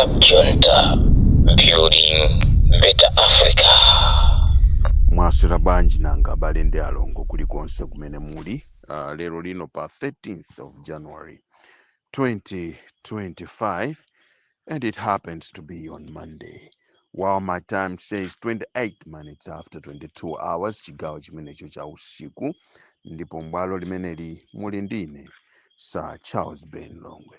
Club Junta, building better Africa. Mwaswera bwanji nanga, abale ndi alongo, kulikonse kumene muli? Lero lino pa 13th of January 2025, and it happens to be on Monday, while my time says 28 minutes after 22 hours, chigawo chimenecho cha usiku, ndipo mbwalo limeneli muli ndine, Sir Charles Ben Longwe.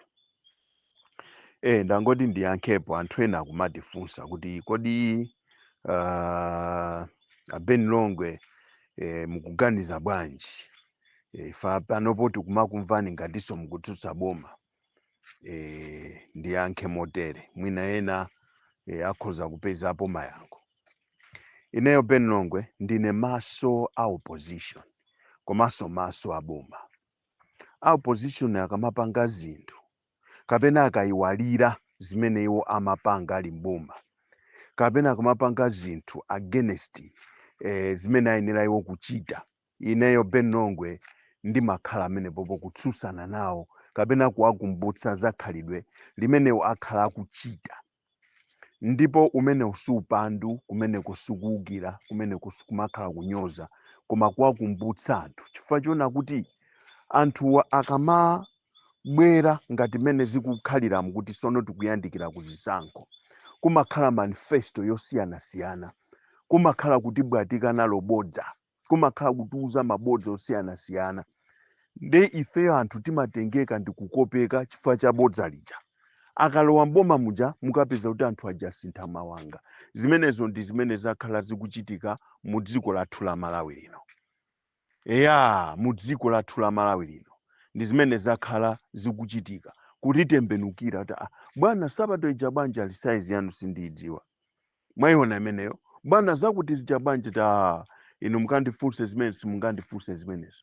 Ndangoti ndiyankhepo anthu ena akumatifunsa kuti kodi a Ben Longwe, mukuganiza bwanji? Ifa panopo tikumakumvani ngatinso mukutsutsa boma. Ndiyankhe motere, mwina ena akhoza kupezapo mayankho. Ineyo Ben Longwe ndine maso a opposition komanso maso a boma. A opposition akamapanga zinthu kapena akayiwalira zimene iwo amapanga ali mboma, kapena akamapanga zinthu against zimene ayenera iwo kuchita, ineyo Ben Longwe ndimakhala amenepopo kutsutsana nawo kapena kuwakumbutsa za khalidwe limenewo akhala akuchita. Ndipo umene siupandu, kumeneko sikuwukira, kumeneko sikumakhala kunyoza, koma kuwakumbutsa anthu, chifukwa chiona kuti anthuwa akamabwera ngati mmene zikukhaliramu kuti sono tikuyandikira kuzisankho, kumakhala manifesto yosiyanasiyana, kumakhala kutibwatika nalo bodza, kumakhala kutiuza mabodza osiyanasiyana. Nde ifeyo anthu timatengeka ndi kukopeka chifukwa cha bodza lija. Akalowa mboma muja, mukapeza kuti anthu aja asintha mawanga. Zimenezo ndi zimene zakhala zikuchitika mu dziko lathu la Malawi lino. Eya, mu dziko lathu la Malawi lino ndi zimene zakhala zikuchitika, kutitembenukira kuti, "Ah, bwana, sabato ija bwanji ali size yanu sindiyidziwa?" Mwayiona imeneyo? "Bwana, zakuti zija bwanji?" Ta inu mukandifunse zimene simungandifunse zimenezo.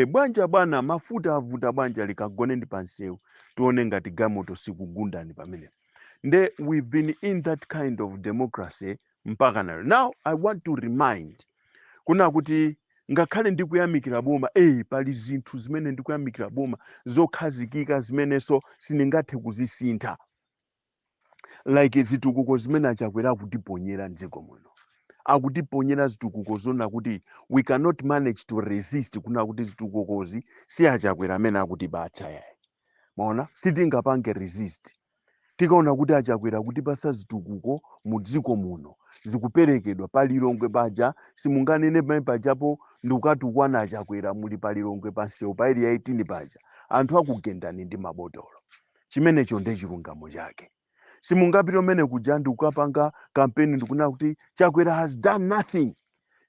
Bwanja bwana, mafuta avuta bwanja, likagone ndi pansewu, tione ngati galimoto sikugundani pamenepo. Nde we've been in that kind of democracy mpaka now. Now I want to remind kuna kuti ngakhale ndikuyamikira boma, pali zinthu zimene ndikuyamikira boma zokhazikika zimenenso sindingathe kuzisintha, like zitukuko zimene aChakwera akutiponyera mdziko muno. Akutiponyera zitukuko zona kuti we cannot manage to resist kuna kuti zitukukozi si aChakwera amene akutipatsa, yayi. Maona, sitingapange resist tikaona kuti aChakwera akutipasa zitukuko mu dziko muno, zikuperekedwa pa Lilongwe paja. Simunganene pamene pajapo ndikukatukwana aChakwera muli pa Lilongwe pa msewu pa Area 18 paja, anthu akugendani ndi mabotolo. Chimenecho ndi chilungamo chake. Simungapite umene kuja ndikukapanga kampeni ndikunena kuti Chakwera has done nothing.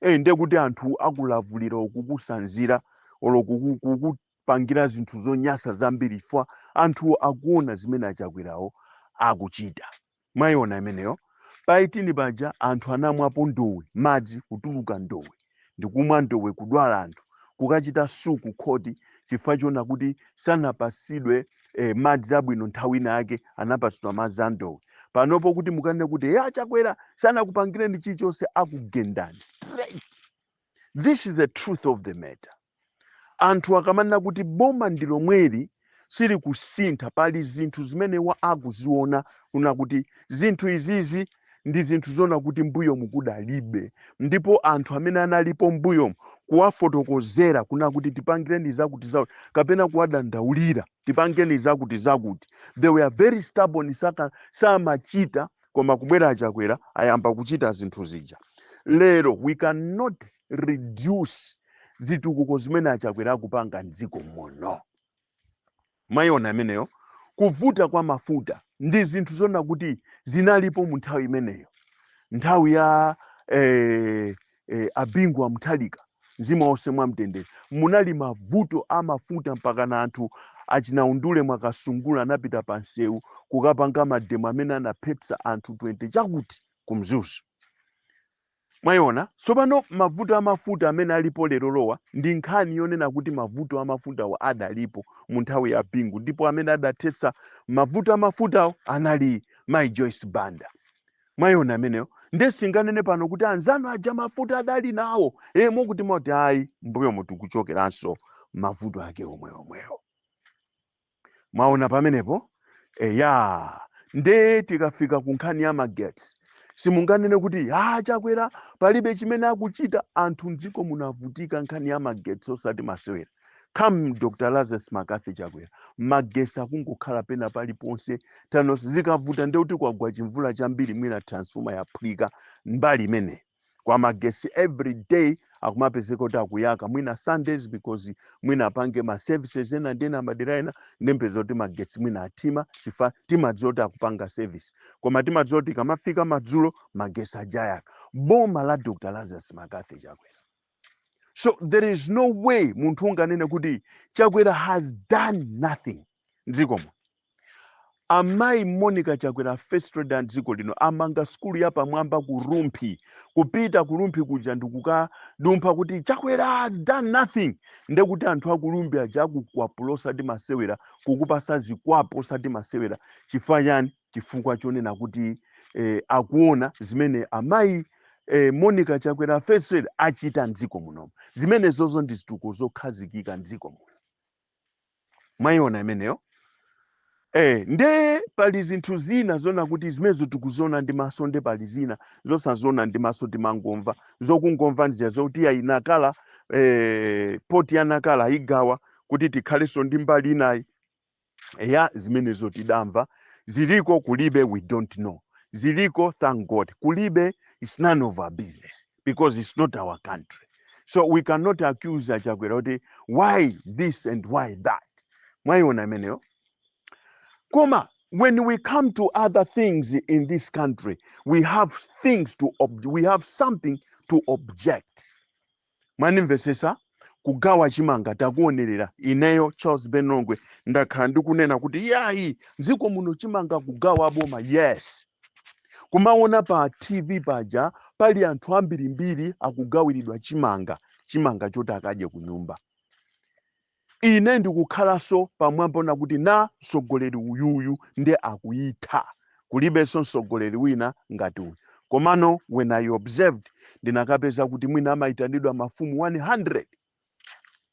Ndiye kuti anthu akulavulira, kukusanzira olo kukupangira zinthu zonyasa zambiri, chifukwa anthu akuona zimene aChakwerawo akuchita. Mwayiona imeneyo? Pa 18 paja anthu anamwapo ndowe, madzi kutuluka ndowe, ndikumwa ndowe, kudwala, anthu kukachita sue ku khoti chifukwa chiona kuti sanapasidwe madzi abwino. Nthawi ina yake anapatsidwa madzi a ndowe. Panopo kuti mukanene kuti ya Chakwera sanakupangireni chilichonse, akugendani straight. This is the truth of the matter. Anthu akamanena kuti boma ndi lomweli, sili kusintha, pali zinthu zimene wa akuziona kuna kuti zinthu izizi ndi zinthu zona kuti mbuyo mukudalibe, ndipo anthu amene analipo mbuyomu kuwafotokozera kuna kuti tipangireni zakuti zakuti, kapena kuwadandaulira tipangeni zakuti zakuti, they were very stubborn, saka samachita. Koma kubwera aChakwera, ayamba kuchita zinthu zija. Lero we cannot reduce zitukuko zimene aChakwera akupanga mdziko muno. Mwayiona imeneyo? Kuvuta kwa mafuta ndi zinthu zona kuti zinalipo mu nthawi imeneyo, nthawi ya a Bingu a Mutharika, mzimu wonse mwamtendere, munali mavuto a mafuta mpaka na anthu achinaundule mwakasungula anapita pa msewu kukapanga mademo amene anaphetsa anthu 20 chakuti ku Mzuzu. Mwayiona? Tsopano mavuto amafuta amene alipo lero lowa ndi nkhani yonena kuti mavuto amafutawo adalipo mu nthawi ya Bingu, ndipo amene adathetsa mavuto amafutawo anali Mai Joyce Banda. Mwayiona ameneyo? Nde singanene pano kuti anzanu aja mafuta adali nawo mokuti moti ayi, mbuyomo tikuchokeranso mavuto ake omwe omwewo. Mwaona pamenepo? Eya, Nde tikafika ku nkhani ya magetsi, simunganene kuti, "Ha, Chakwera palibe chimene akuchita." Anthu mdziko muno avutika nkhani ya magetsi osati masewera. Come Dr Lazarus McCarthy Chakwera, magetsi akungokhala pena paliponse tanonse. Zikavuta ndekuti kwagwa chimvula chambiri, mwina transformer yaphulika mbali imeneyi. Kwa magesi every day akumapezeka kuti akuyaka, mwina Sundays, because mwina apange ma services ena ndi ena madera ena, ndempeza kuti magetsi mwina athima chifukwa timadziwa kuti akupanga service, koma timadziwa kuti kamafika madzulo magesi ajayaka. Boma la Dr Lazarus McCarthy Chakwera. So there is no way munthu unganene kuti Chakwera has done nothing mdzikomo. Amayi Monica Chakwera, First Lady dziko lino, amanga sukulu yapamwamba ku Rumphi. Kupita ku Rumphi kuja ndikukadumpha kuti "Chakwera has done nothing," ndekuti anthu aku Rumphi aja akukwapula osati masewera, kukupasa zikwapo osati masewera. Chifukwa chani? Chifukwa chonena kuti akuona zimene amayi Monica Chakwera, First Lady, achita mdziko munomu. Zimene zozo ndi zitukuko zokhazikika mdziko muno. Mwayiona imeneyo? Nde pali zinthu zina zona kuti zimenezo tikuziona ndi maso, nde pali zina zosaziona ndi maso, timangomva. Zokungomva nzija zokuti ayi, Nakala, port ya Nakala igawa kuti tikhalenso ndi mbali inayi ya zimenezo. Tidamva ziliko, kulibe, we don't know. Ziliko, thank God. Kulibe, it's none of our business because it's not our country. So we cannot accuse Achakwera kuti why this and why that. Mwayiona imeneyo? Koma when we come to other things in this country, we have something to object. Mwanimvesesa? Kugawa chimanga takuonerera. Ineyo Charles Benongwe ndakhala ndikunena kuti yayi, mdziko muno chimanga kugawa boma, yes. Kumaona pa TV paja pali anthu ambirimbiri akugawiridwa chimanga, chimanga choti akadye ku nyumba. Ine ndikukhalanso pamwamba na kuti na mtsogoleri uyuyu ndi akuyitha, kulibenso mtsogoleri wina ngati uyu. Komano when I observed, ndinakapeza kuti mwina amayitanidwa mafumu 100,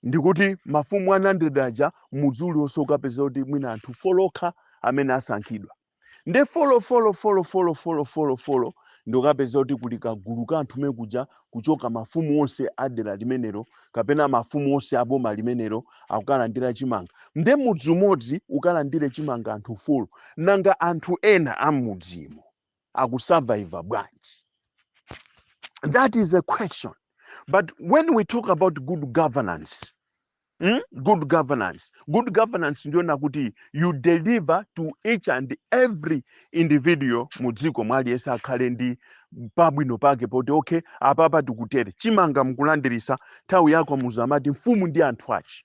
ndikuti mafumu 100 aja, mudzi uliwonse ukapeza kuti mwina anthu 4 okha amene asankhidwa. Nde four, four, four, four, four, four, four, ndikapeza kuti kuli kagulu ka anthu mekuja kuchoka mafumu onse a dera limenelo kapena mafumu onse a boma limenelo akukalandira chimanga. Nde mudzi umodzi ukalandire chimanga anthu 4, nanga anthu ena a mudzimo akusurvive bwanji? That is a question. But when we talk about good governance, Good governance. Good governance ndiona kuti you deliver to each and every individual mudziko mwaliyense akhale ndi pabwino pake poti, okay, apapa tikutere chimanga mukulandirisa. Nthawi yako muzamati mfumu ndi anthu achi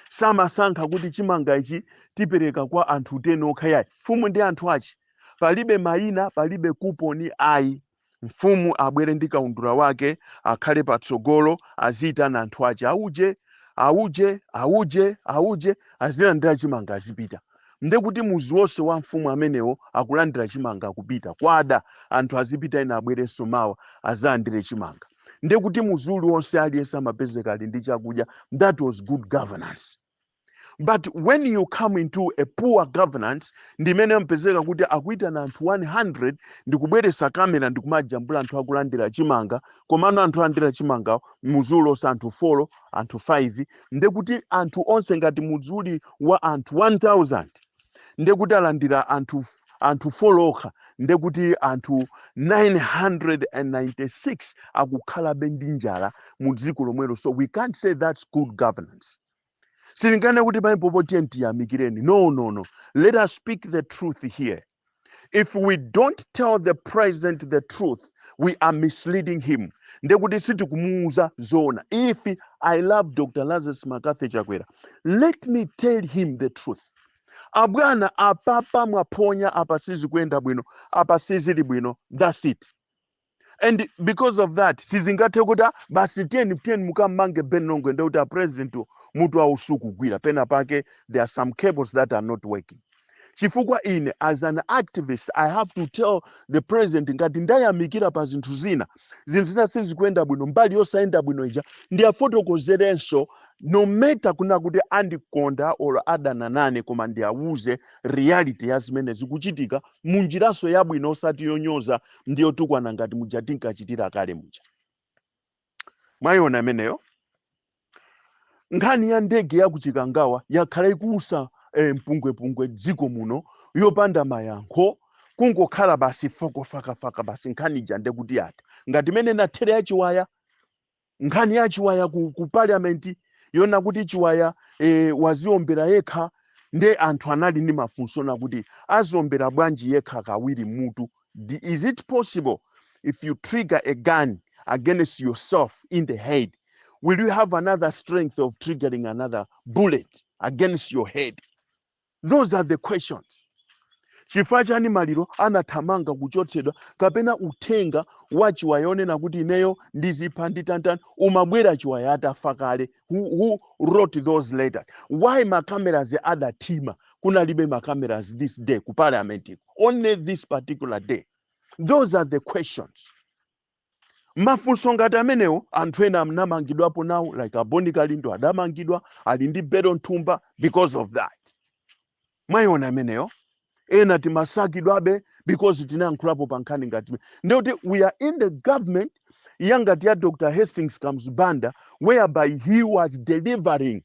samasankha kuti chimanga ichi tipereka kwa anthu 10 okha, yayi. Mfumu ndi anthu achi, palibe mayina, palibe kuponi, ayi. Mfumu abwere ndi kaundula wake, akhale patsogolo, aziyitana anthu ache, auje, auje, auje, auje, azilandira chimanga, azipita. Ndekuti muzi wonse wa mfumu amenewo akulandira chimanga, akupita kwada, anthu azipita, ena abwerenso mawa azalandire chimanga. Ndekuti muzi uliwonse aliyense amapezeka ali ndi chakudya. That was good governance. But when you come into a poor governance, ndimene mpezeka kuti akuitana anthu 100 ndikubweresa kamera ndikumajambula anthu akulandira chimanga, komano anthu alandira chimanga muzi uliwonse anthu 4, anthu 5. Ndekuti anthu onse, ngati mudzi uli wa anthu 1000, ndekuti alandira anthu 4 okha, ndekuti anthu 996 akukhalabe ndi njala mu dziko lomwelo. So we can't say that's good governance. Silingane kuti paipopo tiye tiyamikireni. No, no, no, let us speak the truth here. If we don't tell the president the truth, we are misleading him. Ndekuti sitikumuuza zona. If I love Dr Lazarus McCarthy Chakwera, let me tell him the truth: "Abwana, apapa mwaphonya, apa sizikuyenda bwino, apa sizili bwino." That's it. And because of that, sizingathe kuti, "Ah, basi, tiyeni, tiyeni mukammange Ben Longwe." Ndekuti a president mutu awo sukugwira pena pake. There are some cables that are not working. Chifukwa ine as an activist, I have to tell the president ngati ndayamikira pa zinthu zina, zinthu zina sizikuyenda bwino. Mbali yosayenda bwino ija ndiyafotokozerenso. No matter kuna kuti andikonda or adana nane, koma ndiawuze reality ya zimene zikuchitika munjiraso yabwino, osati yonyoza ndi yotukwana ngati muja tinkachitira kale muja. Mwayiona imeneyo? Nkhani ya ndege ya kuChikangawa yakhala ikuusa mpungwepungwe dziko muno yopanda mayankho, kungokhala basi fokofakafaka basi. Nkhani ija ndekuti yatha ngati imene nathere ya Chiwaya. Nkhani ya Chiwaya ku parliament yona kuti Chiwaya waziombera yekha, nde anthu anali ndi mafunso nakuti aziombera bwanji yekha kawiri mutu? Is it possible if you trigger a gun against yourself in the head, will you have another strength of triggering another bullet against your head? Those are the questions. Chifukwa chani maliro anathamanga kuchotsedwa, kapena uthenga wa Chiwaya onena kuti ineyo ndizipha nditantani umabwera Chiwaya atafa kale? Who wrote those letters? Why ma cameras adathima? Kunalibe ma cameras this day ku parliament, only this particular day? Those are the questions. Mafunso ngati amenewo, anthu ena anamangidwapo nawo, like Aboni Kalindo adamangidwa ali ndi belo nthumba because of that. Mwayiona ameneyo? Ena timasakidwabe because tinayankhulapo pa nkhani ngati. Ndikuti we are in the government yangati ya Dr Hastings Kamuzu Banda, whereby he was delivering.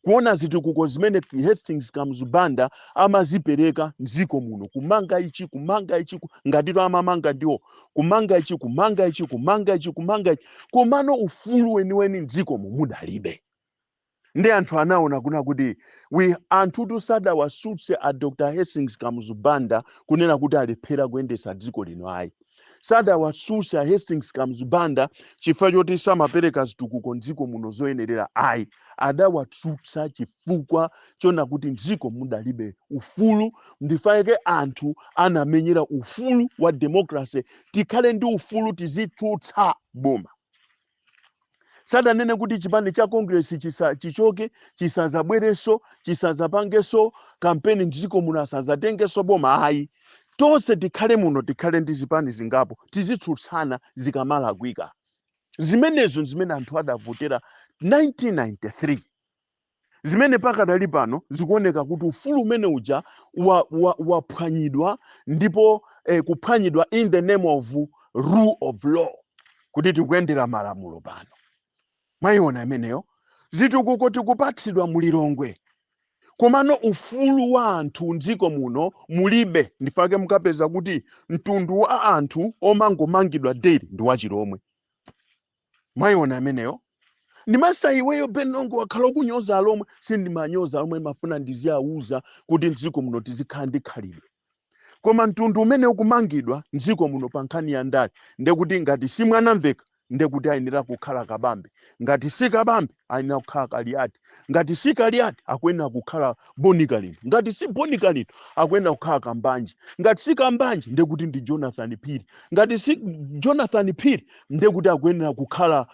Kuona zitukuko zimene Hastings Kamuzu Banda amazipereka mdziko muno, kumanga ichi, kumanga ichi, ngatito amamanga ndiwo, kumanga ichi, kumanga ichi, kumanga ichi, kumanga ichi, komano ufulu weniweni mdziko mudalibe. Ndi anthu anaona kuna kuti we anthu tusadawasutse a Dr Hastings Kamuzu Banda kunena kuti alephera kuyendesa dziko lino, ayi. Sadawasutse a Hastings Kamuzu Banda chifukwa choti samapereka zitukuko mdziko muno zoyenerera, ayi. Adawatsutsa chifukwa chona kuti mdziko mudalibe ufulu. Ndifake anthu anamenyera ufulu wa democracy, tikhale ndi ufulu tizitsutsa boma. Sadanene kuti chipani cha Congress chichoke, chisazabwerenso, chisazapangenso kampeni mdziko muno, asazatengenso boma, ayi. Tonse tikhale muno, tikhale ndi zipani zingapo, tizitsutsana zikamalakwika. Zimenezo zimene anthu adavotera 1993, zimene pakadali pano zikuoneka kuti ufulu umene uja waphwanyidwa ndipo kuphwanyidwa in the name of rule of law, kuti tikuyendera malamulo pano. Mwayiona imeneyo? Zitukuko tikupatsidwa mulilongwe, komano ufulu wa anthu mdziko muno mulibe. Ndifake mukapeza kuti mtundu wa anthu omangomangidwa daily ndi wachilomwe. Mwayiona imeneyo? Ndimasa iweyo Ben Longwe wakhala ukunyoza alomwe. Sindimanyoza alomwe, mafuna ndiziyawuza kuti mdziko muno tizikhala ndi khalidwe. Koma mtundu umene ukumangidwa mdziko muno pa nkhani ya ndale, ndekuti ngati si Mwanamveka, ndekuti ayenera kukhala Kabambe, ngati si Kabambe, ayenera kukhala Kaliati, ngati si Kaliati, akuyenera kukhala Boni Kalindo, ngati si Boni Kalindo, akuyenera kukhala Kambanje, ngati si Kambanje, ndekuti ndi Jonathan Phiri, ngati si Jonathan Phiri, ndekuti akuyenera kukhala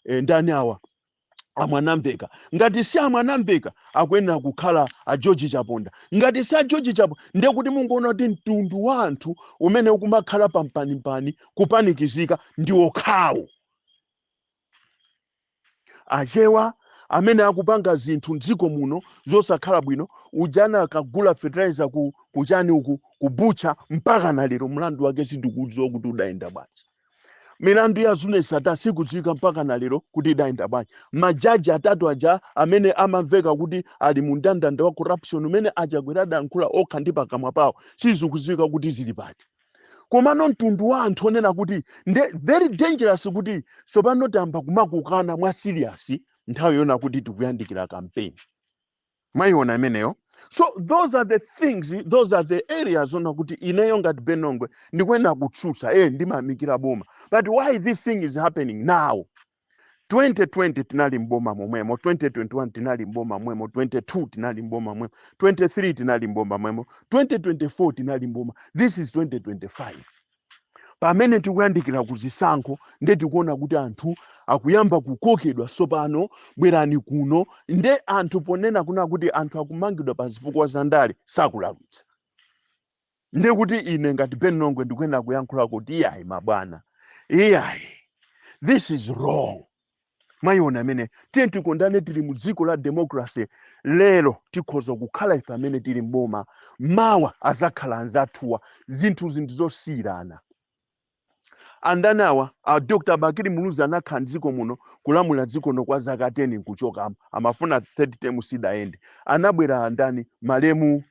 ndani awa, aMwanamveka, ngati si aMwanamveka, akuyenera kukhala a George Chaponda, ngati si a George Chaponda, ndekuti mungoona kuti mtundu wa anthu umene ukumakhala pampanimpani kupanikizika ndi okhawo Achewa amene akupanga zinthu mdziko muno zosakhala bwino. Ujana akagula fertilizer ku kuchani uku kubucha, mpaka na lero mlandu wake sindikudziwa kuti udayenda bwanji. Milandu ya Zuneth Sattar sikudziwika mpaka na lero kuti idayenda bwanji. Majaji atatu aja amene amamveka kuti ali mu mndandanda wa corruption umene aChakwera adayankhula okha ndi pakamwa pawo, sizikudziwika kuti zili pati. Komano mtundu wa anthu onena kuti nde very dangerous, kuti tsopano tamba kumakukana mwa serious nthawi yona kuti tikuyandikira campaign. Mwayiona imeneyo? So those are the things, those are the areas ona kuti ineyo ngati Ben Longwe ndikuyenera kutsutsa. Ndimayamikira boma, but why this thing is happening now? 2020 tinali mboma momwemo, 2021 tinali mboma mwemo, 22 tinali mboma mwemo, 23 tinali mboma mwemo, 2024 tinali mboma. This is 2025, pamene tikuyandikira kuzisankho, nde tikuona kuti anthu akuyamba kukokedwa sopano, bwerani kuno. Nde anthu ponena kuna kuti anthu akumangidwa pa zifukwa za ndale, sakulakwitsa. Nde kuti ine ngati Ben Longwe ndikuyenera kuyankhula kuti iyayi mabwana, iyayi, this is wrong. Mwayiona amene? Tiye tikondane. Tili mu dziko la democracy. Lero tikhoza kukhala ife amene tili mboma, mawa azakhala anzathuwa. Zinthu zosiyirana. Andani awa? A Dr Bakili Muluzi anakhala mdziko muno, kulamula dziko lino kwa zaka 10, nkuchokamo. Amafuna third term, sidayende. Anabwera andani? Malemu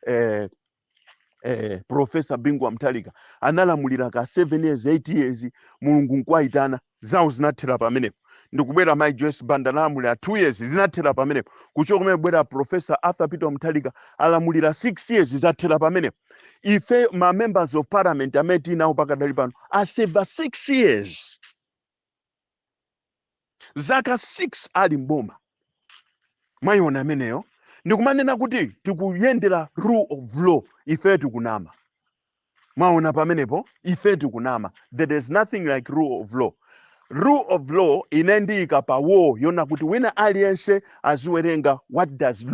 Professor Bingu wa Mutharika analamulira ka 7 years, 8 years, Mulungu nkwayitana, zawo zinathera pamenepo. Ndikubwera Mai Joyce Banda, analamulira 2 years, zinathera pamenepo. Kuchoka kumene kubwera Professor Arthur Peter Mutharika, alamulira 6 years, zathera pamenepo. Ife ma members of parliament amene tinawo pakadali pano aseva 6 years, zaka 6 ali mboma. Mwayiona ameneyo? Ndikumanena kuti tikuyendera rule of law, ife tikunama. Mwaona pamenepo? Ife tikunama. There is nothing like rule of law. Rule of law ine ndiyika pa wall yona kuti wina aliyense aziwerenga what does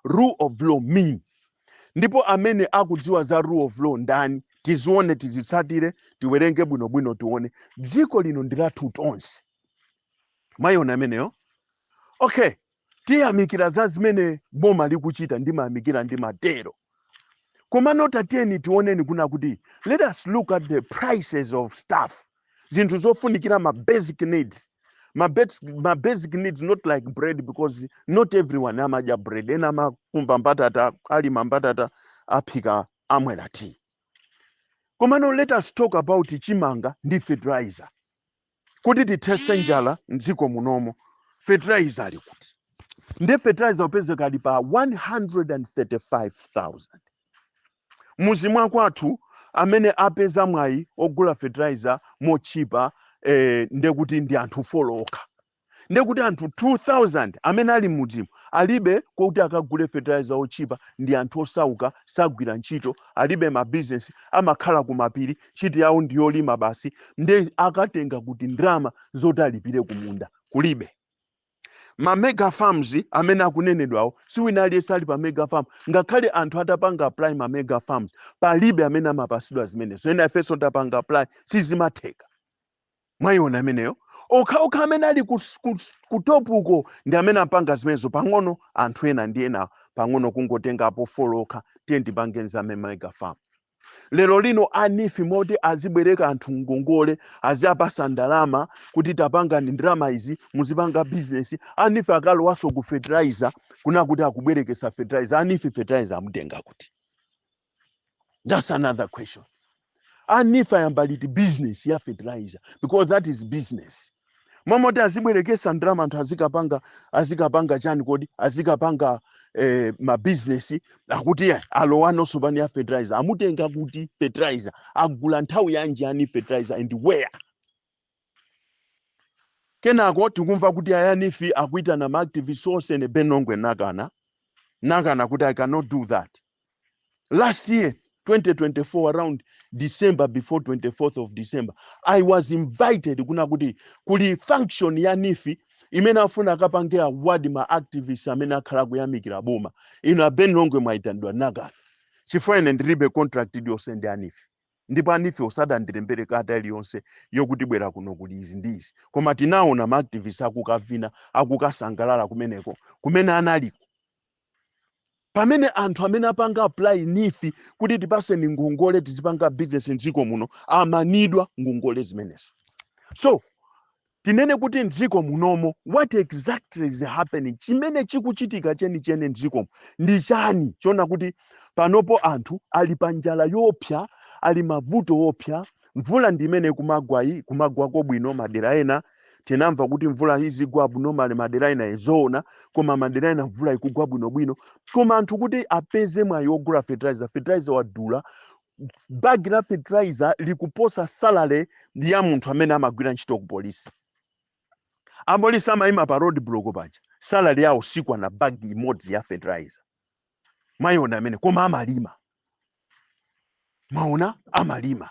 rule of law mean. Ndipo amene akudziwa za rule of law ndani? Tizione, tizitsatire, tiwerenge bwinobwino, tione. Dziko lino ndi lathu tonse. Mwayiona ameneyo? Okay, tiyamikira za zimene boma likuchita, ndimayamikira, ndimatero. Komano tatiyeni tioneni kuna kuti let us look at the prices of stuff, zinthu zofunikira, ma basic needs, ma basic needs, not like bread, because not everyone amadya bread. Ena amakumba mbatata, alima mbatata, aphika, amwera tea. Komano let us talk about chimanga ndi fertilizer kuti tithetse njala mdziko munomo. Fertilizer ali kuti? Ndi fertilizer upezeka ali pa 135,000 muzi mwakwathu. Amene apeza mwayi ogula fertilizer mochipa ndekuti ndi anthu 4 okha. Ndekuti anthu 2000 amene ali mudzimo alibe kuti akagule fertilizer ochipa. Ndi anthu osauka, sagwira ntchito, alibe mabizinesi, amakhala kumapiri, ntchito yawo ndi yolima basi. Nde akatenga kuti ndalama zoti alipire kumunda? Kulibe. Ma mega farms amene akunenedwawo, si wina aliyense ali pa mega farm. Ngakhale anthu atapanga apply ma mega farms, palibe amene amapasidwa zimenezo. Ena ifenso tapanga apply, sizimatheka. Mwayiona ameneyo? Okhaokha amene ali ku top uko ndi amene apanga zimenezo pang'ono. Anthu ena ndi ena pang'ono kungotengapo 4 okha, tiye tipange za mega farm. Lero lino a NEEF moti azibwereka anthu ngongole, aziapasa ndalama kuti tapangani ndalama izi, muzipanga business. A NEEF akalowaso ku fertilizer kuna kuti akubwerekesa fertilizer. A NEEF fertilizer amutenga kuti? That's another question. A NEEF ayamba liti business ya fertilizer? Because that is business. Momoti azibwerekesa ndalama, anthu azikapanga chani kodi? Azikapanga mabizinesi. Akuti ya alowanonso pani ya fertilizer. Amutenga kuti fertilizer? Agula nthawi yanji ani fertilizer and where? Kenako tikumva kuti a NEEF akuitana ma activists onse. Ne Ben Longwe nakana, nakana kuti I cannot do that. Last year, 2024, around December, before 24th of December, I was invited kuna kuti kuli function ya NEEF imene afuna akapange award ma activists amene akhala kuyamikira boma. Ino a Ben Longwe mwayitanidwa. Nakana chifukwa ine ndilibe contract iliyonse ndi a NEEF, ndipo a NEEF osadandilembere kata iliyonse yokuti bwera kuno kuli izi ndi izi. Koma tinaona ma activists akukavina, akukasangalala kumeneko kumene analiko, pamene anthu amene apanga apply NEEF kuti tipaseni ngongole tizipanga business mdziko muno amanidwa ngongole zimenezo. So tinene kuti mdziko munomo, what exactly is happening? Chimene chikuchitika chenicheni mdzikomo ndi chani, chona kuti panopo anthu ali pa njala yopsa, ali mavuto opsa? Mvula ndi imene kumagwa iyi, kumagwako bwino madera ena. Tinamva kuti mvula izigwa abnormal madera ena, izoona, koma madera ena mvula ikugwa bwinobwino. Koma anthu kuti apeze mwayi ogula fertilizer, fertilizer wadula. Bagi la fertilizer likuposa salary ya munthu amene amagwira ntchito ku polisi. Apolisi amayima pa road block paja, salary yawo sikwana bagi imodzi ya fertilizer. Mwayiona amene? Koma amalima. Mwaona? Amalima.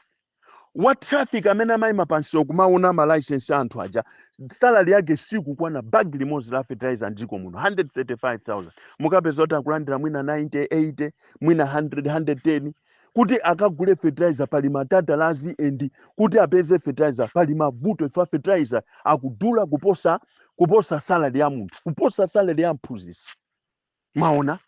Wa traffic amene amayima pansewu kumaona ma license anthu aja, salary yake sikukwana bagi limodzi la fertilizer. Mdziko muno 135,000, mukapeza kuti akulandira mwina 90, 80, mwina 100, 110. Kuti akagule fertilizer pali matatalazi, and kuti apeze fertilizer pali mavuto. Ifa fertilizer akudula kuposa Kuposa salary ya munthu, kuposa salary ya mphunzitsi. Mwaona?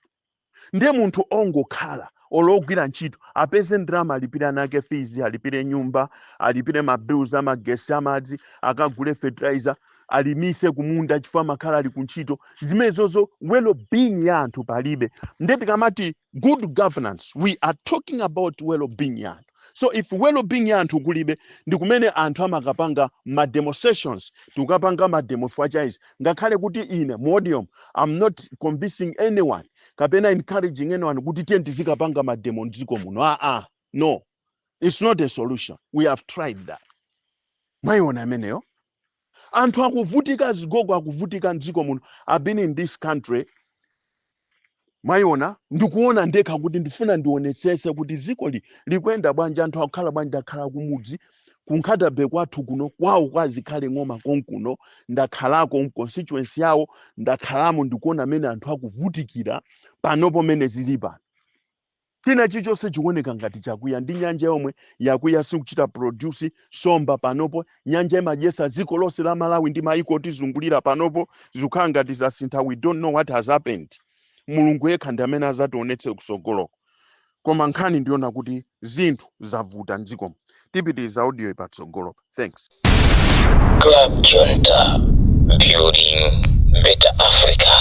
Ndiye munthu ongokhala olo ogwira ntchito apeze ndalama, alipire ana ake fees, alipire nyumba, alipire ma bills amagesi, amadzi, akagule fertilizer, alimise kumunda chifukwa amakhala ali kuntchito, zimenezozo well-being ya anthu palibe. Ndiye tikamati good governance, we are talking about well-being ya anthu. So if well-being ya anthu kulibe, ndi kumene anthu amakapanga ma demonstrations. Tikukapanga ma demo chifukwa cha izi, ngakhale kuti ine mu audio I'm not convincing anyone kapena encouraging anyone kuti tiye tizikapanga ma demo mdziko muno. Ah ah, no, it's not a solution. We have tried that. Mwayiona ameneyo? Anthu akuvutika, zigogo akuvutika mdziko muno. I've been in this country, mwayiona, ndikuona ndekha kuti ndifuna ndionetsese kuti dziko likuyenda bwanji, anthu akukhala bwanji. Ndakhala kumudzi ku Nkhata Bay kwathu kuno, kwawo kwa Zikhale Ng'oma konkuno. Ndakhalako mu constituency yawo, ndakhalamo, ndikuona amene anthu akuvutikira panopo. Mene zili pano, china chilichonse chikuoneka ngati chakwiya. Ndi nyanja yomwe yakwiya, sikuchita produce somba panopo. Nyanja imadyesa dziko lonse la Malawi ndi maiko otizungulira. Panopo zikukhala ngati zasintha. We don't know what has happened. Mulungu yekha ndi amene azationetse kusogoloko, koma nkhani ndiona kuti zinthu zavuta mdzikomo. Tipitiriza audio patsogolopa. Thanks. Club Junta, building better Africa.